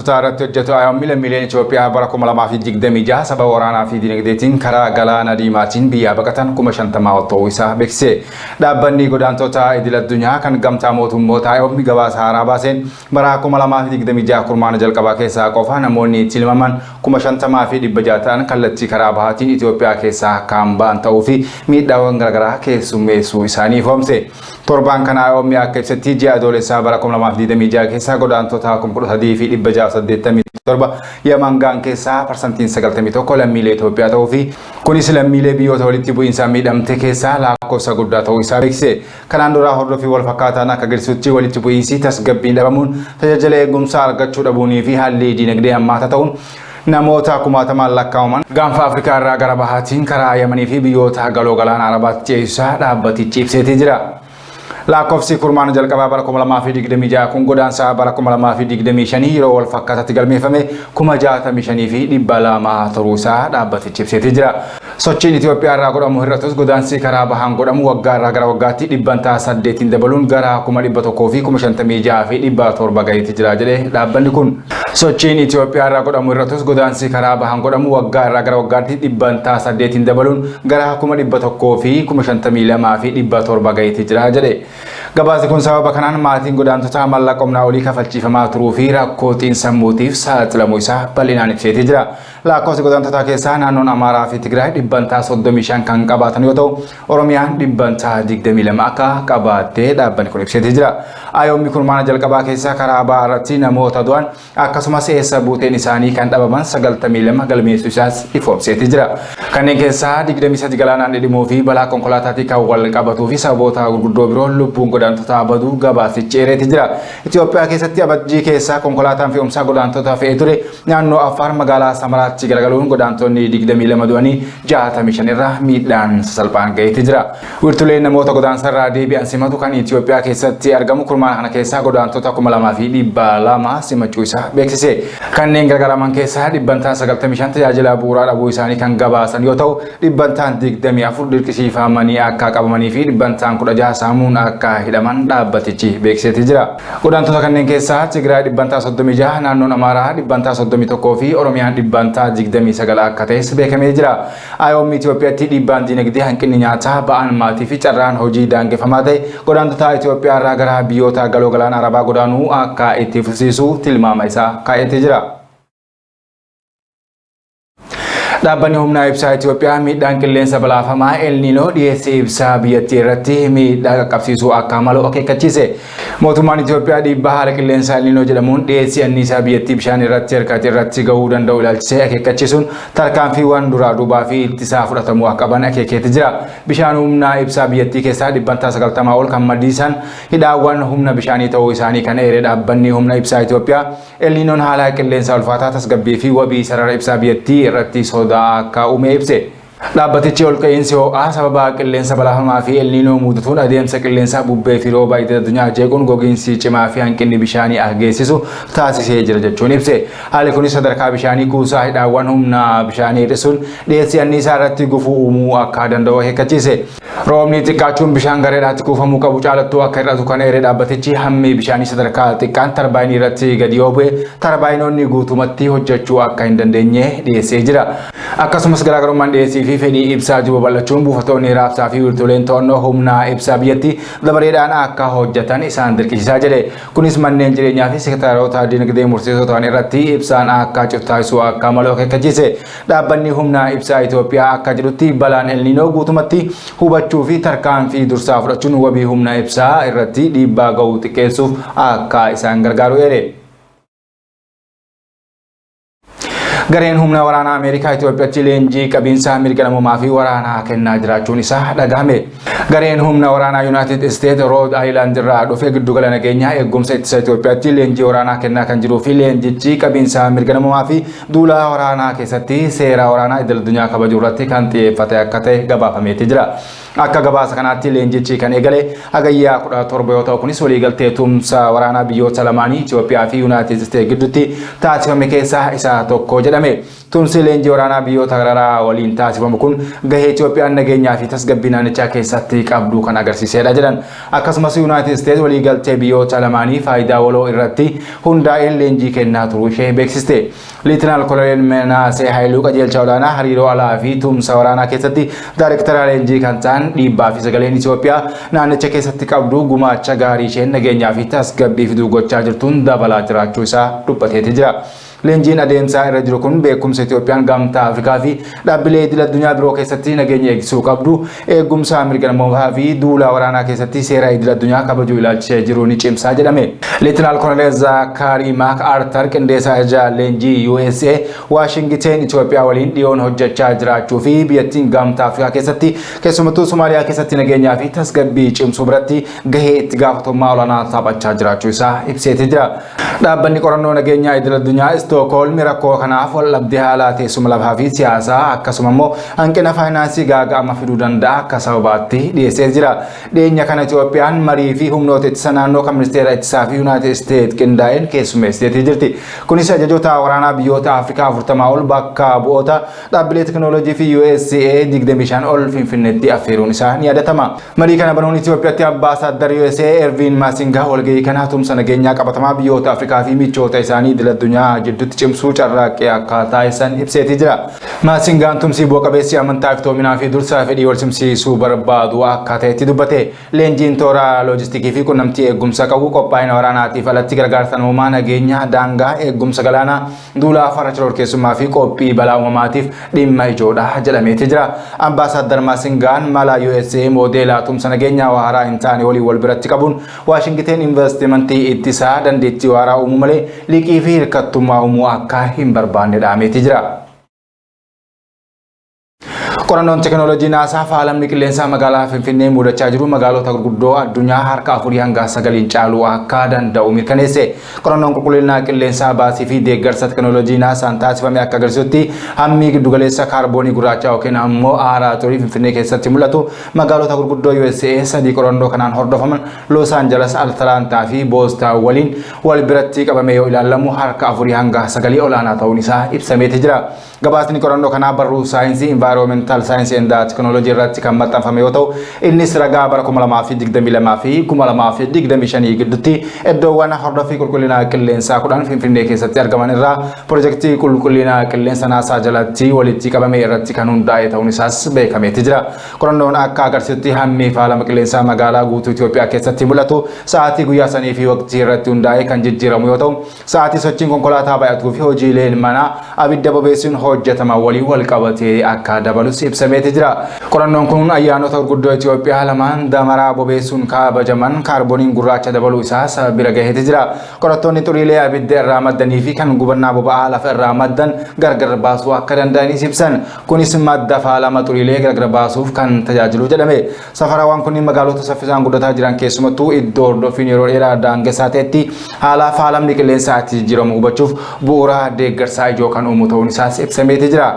Godaantotaa irratti hojjetu IOM lammiileen Itoophiyaa bara 2026 sababa waraanaa fi dinagdeetiin karaa galaana diimaatiin biyyaa baqatan 50,000 ol ta'uu isaa beeksise. Dhaabbanni godaantota idil addunyaa kan gamtaa mootummoota IOM gabaasa haaraa baaseen bara 2026 kurmaana jalqabaa keessaa qofa namoonni tilmaaman 50,600 ta'an kallattii karaa bahaatiin Itoophiyaa keessaa kan ba'an ta'uu fi miidhaawwan garaagaraa keessummeessuu isaanii ifoomse. Torbaan kana IOM akka ibsetti ji'a Adoolessaa bara 2026 keessa godaantota 13,687 Yaman ga'an keessaa 91% lammiilee Itoophiyaa ta'uu fi kunis lammiilee biyyoota walitti bu'iinsaan miidhamte keessaa lakkoofsa guddaa ta'uu isaa beeksise. Kanaan dura hordoffii wal fakkaataan akka agarsiisutti walitti bu'iinsi tasgabbiin dhabamuun, tajaajila eegumsaa argachuu dhabuunii fi haalli dinagdee hammaataa ta'uun namoota kumaatamaan lakkaa'aman gaanfa Afrikaa irraa gara bahaatiin karaa Yamanii fi biyyoota galoo galaana Arabaatti ceesisaa dhaabbatichi ibseetii jira. Lakkoofsi kurmaana jalqabaa bara 2026 kun godaansa bara 2025 yeroo wal fakkaataatti galmeeffame 65,200 turuu isaa dhaabbatichi ibseetii jira. Sochiin Itoophiyaa irraa godhamu hir'atus godaansi karaa bahaan godhamu waggaa irraa gara waggaatti 8% dabaluun gara 156,700 gaheetii jira jedhe dhaabbanni kun. Sochiin Itoophiyaa irraa godhamu hir'atus godaansi karaa bahaan godhamu waggaa irraa gara waggaatti 8% dabaluun gara 152,700 gaheetii jira jedhe. Gabaasni kun sababa kanaan maatiin godaantota maallaqa humnaa olii kafalchiifamaa turuu fi rakkoo xiinsammuutiif saaxilamuu isaa bal'inaan ibseetii jira. Lakkoofsi godaantotaa keessaa naannoon Amaaraa fi Tigraay 35% kan qabaatan yoo ta'u, Oromiyaan 22% akka qabaattee dhaabbanni kun ibseetii jira. IOM kurmaana jalqabaa keessaa karaa ba'aa irratti namoota du'an akkasumas eessa buuteen isaanii kan dhabaman 92 galmeessuu isaas ifoomseetii jira. Kanneen keessaa 23 galaanaan dhidhimuu fi balaa konkolaataatii kan wal qabatuu fi sababoota gurguddoo biroo lubbuun godaantotaa baduu gabaasichi eereetii jira. Itoophiyaa keessatti abajjii keessaa konkolaataan fe'umsaa godaantota fe'ee ture naannoo Affaar magaalaa Samaraatti garagaluun godaantonni 22 du'anii 65 irra miidhaan sasalphaan gaheetii jira. Wiirtuleen namoota godaansarraa deebi'an simatu kan Itoophiyaa keessatti argamu kurmaana kana keessaa godaantota 2,200 simachuu isaa beeksise. Kanneen gargaaraman keessaa 95% tajaajila bu'uuraa dhabuu isaanii kan gabaasan yoo ta'u, 24% dirqisiifamanii akka qabamanii fi 16% saamuun akka hidhaman dhaabbatichi beeksiseetii jira. Godaantota kanneen keessaa Tigraay 36%, naannoon Amaaraa 31% fi Oromiyaan 29% akka ta'es beekamee jira. IOM Itoophiyaatti dhiibbaan dinagdee, hanqinni nyaataa, ba'aan maatii fi carraan hojii daangeffamaa ta'e godaantota Itoophiyaa irraa gara biyyoota galoo galaana Arabaa godaanuu akka itti fufsiisu tilmaama isaa kaa'eetii jira. Dhaabbanni humna ibsaa Itoophiyaa miidhaan qilleensa balaafamaa El Niinoo dhiyeessii ibsaa biyyattii irratti miidhaa qaqqabsiisuu akka malu akeekkachiise. Mootummaan Itoophiyaa dhiibbaa haala qilleensaa El Niinoo jedhamuun dhiyeessii anniisaa biyyattii bishaan irratti hirkate irratti gahuu danda'u ilaalchisee akeekkachiisuun tarkaanfiiwwan duraa duubaa fi ittisaa fudhatamuu akka qaban akeekeeti jira. Bishaan humna ibsaa biyyattii keessaa 90% ol kan maddisiisan hidhaawwan humna bishaanii ta'uu isaanii kan eere dhaabbanni humna ibsaa Itoophiyaa El Niinoon haala qilleensaa ulfaataa tasgabbii fi wabii sarara ibsaa biyyattii irratti sodaa akka uume ibse. Dhaabbatichi olka'iinsi ho'aa sababa qilleensa balaafamaa fi El Niinoo mudatuun adeemsa qilleensaa, bubbee fi rooba idil addunyaa jeequun gogiinsi cimaa fi hanqinni bishaanii akka geessisu taasisee jira jechuun ibse. Haalli kunis sadarkaa bishaanii kuusaa hidhaawwan humna bishaanii hir'isuun dhiyeessii anniisaa irratti gufuu uumuu akka danda'u akeekkachiise. Roobni xiqqaachuun bishaan gareedhaatti kuufamuu qabu caalattuu akka hir'atu kan eere dhaabbatichi, hammi bishaanii sadarkaa xiqqaan tarbaayinii irratti gadi yoo bu'e tarbaayinoonni guutumatti hojjechuu akka hin dandeenye dhiyeessee jira. Akkasumas garaagarummaan dhiyeessii fi fedhii ibsaa jiru babal'achuun buufatoonni raabsaa fi wiirtuleen to'annoo humna ibsaa biyyattii dabareedhaan akka hojjetan isaan dirqisiisaa jedhe. Kunis manneen jireenyaa fi seektaroota dinagdee murteessoo ta'an irratti ibsaan akka citu taasisuu akka malu akeekkachiise. Dhaabbanni humna ibsaa Itoophiyaa akka jedhutti balaan El Niinoo guutumatti hubachuu fi tarkaanfii dursaa fudhachuun wabii humna ibsaa irratti dhiibbaa gahu xiqqeessuuf akka isaan gargaaru eere. Gareen humna waraanaa Ameerikaa Itoophiyaatti leenjii qabiinsa mirga namoomaa fi waraanaa kennaa jiraachuun isaa dhagahame. Gareen humna waraanaa Yuunaayitid Isteet Rood Aayilaand irraa dhufe giddugala nageenyaa eegumsa ittisa Itoophiyaatti leenjii waraanaa kennaa kan jiruu fi leenjichi qabiinsa mirga namoomaa fi duula waraanaa keessatti seera waraanaa idil addunyaa kabajuu irratti kan xiyyeeffate akka ta'e gabaafameetii jira. Akka gabaasa kanaatti leenjichi kan eegale Hagayyaa 17 yoo ta'u, kunis waliigaltee tumsa waraanaa biyyoota lamaanii Itoophiyaa fi Yuunaayitid Isteet gidduutti taasifame keessaa isa tokko jedhame. jedhame. Tumsi leenjii waraanaa biyyoota garaagaraa waliin taasifamu kun gahee Itoophiyaan nageenyaa fi tasgabbii naannichaa keessatti qabdu kan agarsiisedha jedhan. Akkasumas Yuunaayitid Isteets waliigaltee biyyoota lamaanii faayidaa waloo irratti hundaa'een leenjii kennaa turuu ishee beeksiste. Liitinaal Koloneel Menaasee Haayiluu qajeelcha olaanaa hariiroo alaa fi tumsa waraanaa keessatti daayirektara leenjii kan ta'an dhiibbaa fi sagaleen Itoophiyaa naannicha keessatti qabdu gumaacha gaarii isheen nageenyaa fi tasgabbii fiduu gochaa jirtuun dabalaa jiraachuu isaa dubbateeti jira. Leenjiin adeemsaa irra jiru kun beekumsa Itoophiyaan Gamtaa Afrikaa fi dhaabbilee idil addunyaa biroo keessatti nageenya eegsisuu qabdu, eegumsa mirga namoomaa fi duula waraanaa keessatti seera idil addunyaa kabajuu ilaalchisee jiru ni cimsaa jedhame. Leetinaal Koloneel Zaakaarii Maak Artar qindeessaa ajajaa leenjii USA Waashingteen Itoophiyaa waliin dhiyoon hojjechaa jiraachuu fi biyyattiin Gamtaa Afrikaa keessatti keessumattuu Somaaliyaa keessatti nageenyaa fi tasgabbii cimsuu biratti gahee itti gaafatamummaa olaanaa taphachaa jiraachuu isaa ibseeti jira. Dhaabbanni qorannoo nageenyaa idil addunyaa Istookholm rakkoo kanaaf waldhabdee haala teessuma lafaa fi siyaasaa akkasuma immoo hanqina faayinaansii gaaga'ama fiduu danda'a akka sababaatti dhiyeessee jira. Dhiyeenya kana Itoophiyaan marii fi humnoota ittisa naannoo kan ministeera ittisaa fi Yuunaayitid Isteet qindaa'een keessummeessiteetii jirti. Kunis ajajoota waraanaa biyyoota Afrikaa 40 ol bakka bu'oota dhaabbilee teknooloojii fi USA 25 ol Finfinneetti affeeruun isaa ni yaadatama. Marii kana banuun Itoophiyaatti Ambaasaaddar USA Erviin Maasingaa walgahii kana tumsa nageenyaa qabatamaa biyyoota Afrikaa fi michoota isaanii idil addunyaa jidduutti cimsuu carraaqqii akka taasisan ibseetii jira. Maasingaan tumsi bu'a qabeessi amantaa iftoominaa fi dursa fedhii wal simsiisuu barbaadu akka ta'etti dubbate. Leenjiin toora loojistikii fi qunnamtii eegumsa qabu qophaa'ina waraanaatiif alatti gargaarsa namoomaa, nageenya daangaa, eegumsa galaanaa, duula farra shororkeessummaa fi qophii balaa uumamaatiif dhimma ijoodha jedhameeti jira. Ambaasaaddar Maasingaan mala USA moodeela tumsa nageenyaa waaraa hin taane waliin wal biratti qabuun Waashingiteen investimentii ittisaa dandeettii waaraa uumuu malee liqii fi hirkattummaa uumuu akka hin barbaanne dhaameeti jira. Qorannoon teekinooloojii naasaa faalamni qilleensaa magaalaa Finfinnee mudachaa jiru magaalota gurguddoo addunyaa harka 4 hanga 9 caaluu akka danda'u mirkaneesse. Qorannoon qulqullina qilleensaa baasii fi deeggarsa teekinooloojii naasaan taasifame akka agarsiisutti hammi giddugaleessa kaarboonii gurraacha yookiin ammoo aaraa xurii Finfinnee keessatti mul'atu magaalota gurguddoo USA sadii qorannoo kanaan hordofaman Los Angeles, Atlantaa fi Boostaan waliin wal biratti qabamee yoo ilaalamu harka 4 hanga 9 olaanaa ta'uun isaa ibsameeti jira. Gabaasni qorannoo kanaa barruu saayinsii Environmental Science and Technology irratti kan maxxanfame yoo ta'u, innis ragaa bara 2022 fi 2025 gidduutti iddoowwan hordoffii qulqullina qilleensaa 10 Finfinnee keessatti argaman irraa pirojektii qulqullina qilleensa naasaa jalatti walitti qabame irratti kan hundaa'e ta'uun isaas beekameeti jira. Qorannoon akka agarsiisutti hammi faalama qilleensaa magaalaa guutuu Itoophiyaa keessatti mul'atu sa'aatii guyyaa sanii fi waqtii irratti hundaa'ee kan jijjiiramu yoo ta'u, sa'aatii sochiin konkolaataa baay'atuu fi hojiileen manaa abidda bobeessuun hojjetaman waliin wal qabatee akka dabalus ibsameeti jira. Qorannoon kun ayyaanota gurguddoo Itoophiyaa lamaan damaraa bobeessuun kabajaman kaarbooniin gurraacha dabaluu isaas bira gaheeti jira. Qorattoonni xuriilee abidda irraa maddanii fi kan gubannaa boba'aa lafa irraa maddan gargar baasuu akka danda'anis ibsan. Kunis madda faalama xuriilee gargar baasuuf kan tajaajilu jedhame. Safarawwan kunniin magaalota saffisaan guddataa jiran keessumattuu iddoo hordoffiin yeroo dheeraa daangessaa ta'etti haala faalamni qilleensaa itti jijjiiramu hubachuuf bu'uura deeggarsaa ijoo kan uumu ta'uun isaas ibsameeti jira.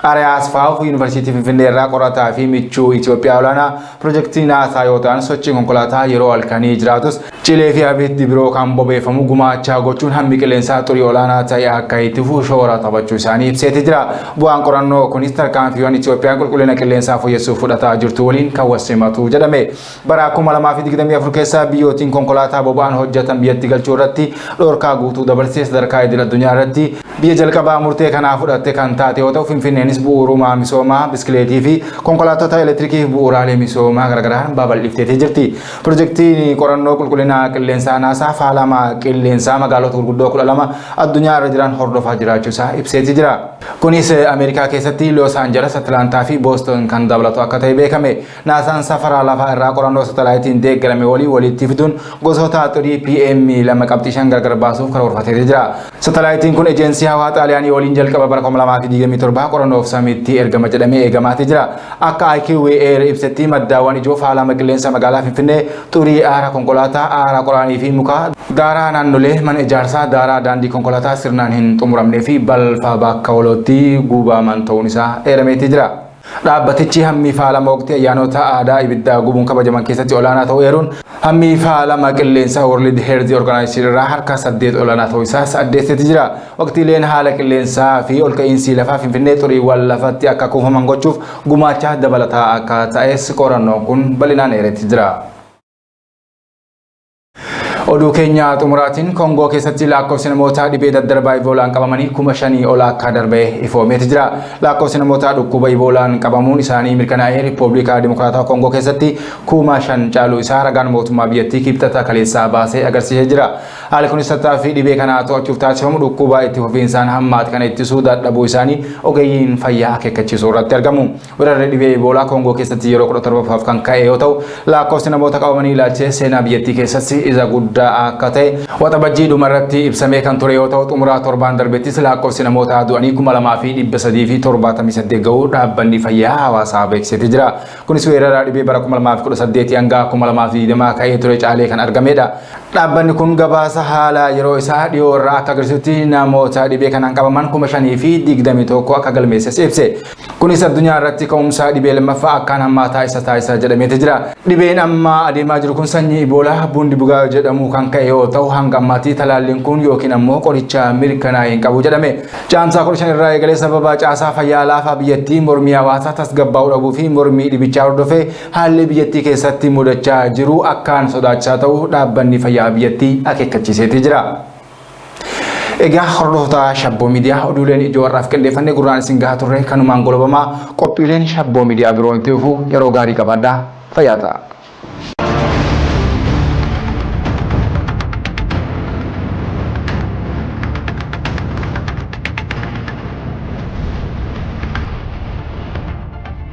Ariyaa Asfaaw Yuunivarsiitii Finfinnee irraa qorataa fi michuu Itoophiyaa olaanaa pirojektii naasaa yoo ta'an sochiin konkolaataa yeroo halkanii jiraatus cilee fi abiddi biroo kan bobeeffamu gumaachaa gochuun hammi qilleensaa xurii olaanaa ta'e akka itti fufu shoora taphachuu isaanii ibseeti jira. Bu'aan qorannoo kunis tarkaanfiiwwan Itoophiyaan qulqullina qilleensaa fooyyessuuf fudhataa jirtu waliin kan walsimatu jedhame. Bara 2024 keessa biyyootiin konkolaataa boba'aan hojjetan biyyatti galchuu irratti dhorkaa guutuu dabarsee sadarkaa idil addunyaa irratti biyya jalqabaa murtee kanaa fudhatte kan taate yoo ta'u, Finfinneenis bu'uurumaa misoomaa biskileetii fi konkolaattota elektirikii fi bu'uuraalee misoomaa garaagaraan babal'ifteetii jirti. Pirojektiin qorannoo qulqullina qilleensaa naasaa faalama qilleensaa magaalota gurguddoo 12 addunyaa irra jiran hordofaa jiraachuu isaa ibseeti jira. Kunis Ameerikaa keessatti Los Angeles, Atlantaa fi Booston kan dabalatu akka ta'e beekame. Naasaan safara lafaa irraa qorannoo satalaayitiin deeggarame waliin walitti fiduun gosoota xurii PM 2.5 gargar baasuuf karoorfatee jira. Satalaayitiin kun ejensii hawaa Xaaliyaanii waliin jalqaba bara 2027 qorannoof samiitti ergama jedhamee eegamaati jira. Akka IQAir ibsetti maddaawwan ijoo faalama qilleensa magaalaa Finfinnee xurii aara konkolaataa, aara qoraanii fi mukaa, daaraa naannolee mana ijaarsaa, daaraa daandii konkolaataa sirnaan hin xumuramnee fi balfa bakka walootti gubaman ta'uun isaa eerameeti jira. Dhaabbatichi hammi faalama waqtii ayyaanota aadaa ibidda gubuun kabajaman keessatti olaanaa ta'uu eeruun hammi faalama qilleensaa World Health Organization irraa harka 8 olaanaa ta'uu isaas addeesseeti jira. Waqtiileen haala qilleensaa fi olka'iinsi lafaa Finfinnee xuriiwwan lafatti akka kuufaman gochuuf gumaacha dabalataa akka ta'es qorannoon kun bal'inaan eereeti jira. Oduu keenya xumuraatiin Koongoo keessatti lakkoofsi namoota dhibee daddarbaa Iboolaan qabamanii 5,000 ol akka darbe ifoomeeti jira. Lakkoofsi namoota dhukkuba Iboolaan qabamuun isaanii mirkanaa'ee Riippublika Dimokiraatawaa Koongoo keessatti 5,000 caaluu isaa ragaan mootummaa biyyattii Kibxata kaleessaa baasee agarsiisee jira. Haalli kunis tattaaffii dhibee kana to'achuuf taasifamu dhukkuba itti fufiinsaan hammaate kana ittisuu dadhabuu isaanii ogeeyyiin fayyaa akeekkachiisuu irratti argamu. Weerarri dhibee Iboolaa Koongoo keessatti yeroo 17ffaaf kan ka'e yoo ta'u, lakkoofsi namoota qabamanii ilaalchisee seenaa biyyattii keessatti isa guddaa akka ta'e Waxabajjii dhuma irratti ibsamee kan ture yoo ta'u, xumuraa torbaan darbettis lakkoofsi namoota du'anii 2,378 ga'uu dhaabbanni fayyaa hawaasaa beeksiseeti jira. Kunis weerara dhibee bara 2018 hanga 2020 ka'ee ture caalee kan argamedha. Dhaabbanni kun gabaasa haala yeroo isaa dhiyoo irraa akka agarsiisutti namoota dhibee kanaan qabaman 5,021 akka galmeesses ibse. Kunis addunyaa irratti ka'umsa dhibee lammaffaa akkaan hammaataa isa taasisa jedhameeti jira. Dhibeen amma adeemaa jiru kun sanyii Iboolaa Bundi-Bugaayo jedhamu kan ka'e yoo ta'u hanga ammaatti talaalliin kun yookiin ammoo qoricha mirkanaa'e hin qabu jedhame. Caamsaa 15 irraa eegalee sababa caasaa fayyaa laafaa biyyattii mormii hawaasaa tasgabbaa'uu dhabuu fi mormii dhibichaa hordofee haalli biyyattii keessatti mudachaa jiru akkaan sodaachisaa ta'uu dhaabbanni fayyaa biyyattii akeekkachiiseetii jira. Egaa hordoftoota Shabboo Miidiyaa oduuleen ijoo har'aaf qindeeffanne gurraan isin gahaa turre kanumaan golobamaa qophiileen Shabboo Miidiyaa biroon itti fufu yeroo gaarii qabaadhaa fayyaa ta'a.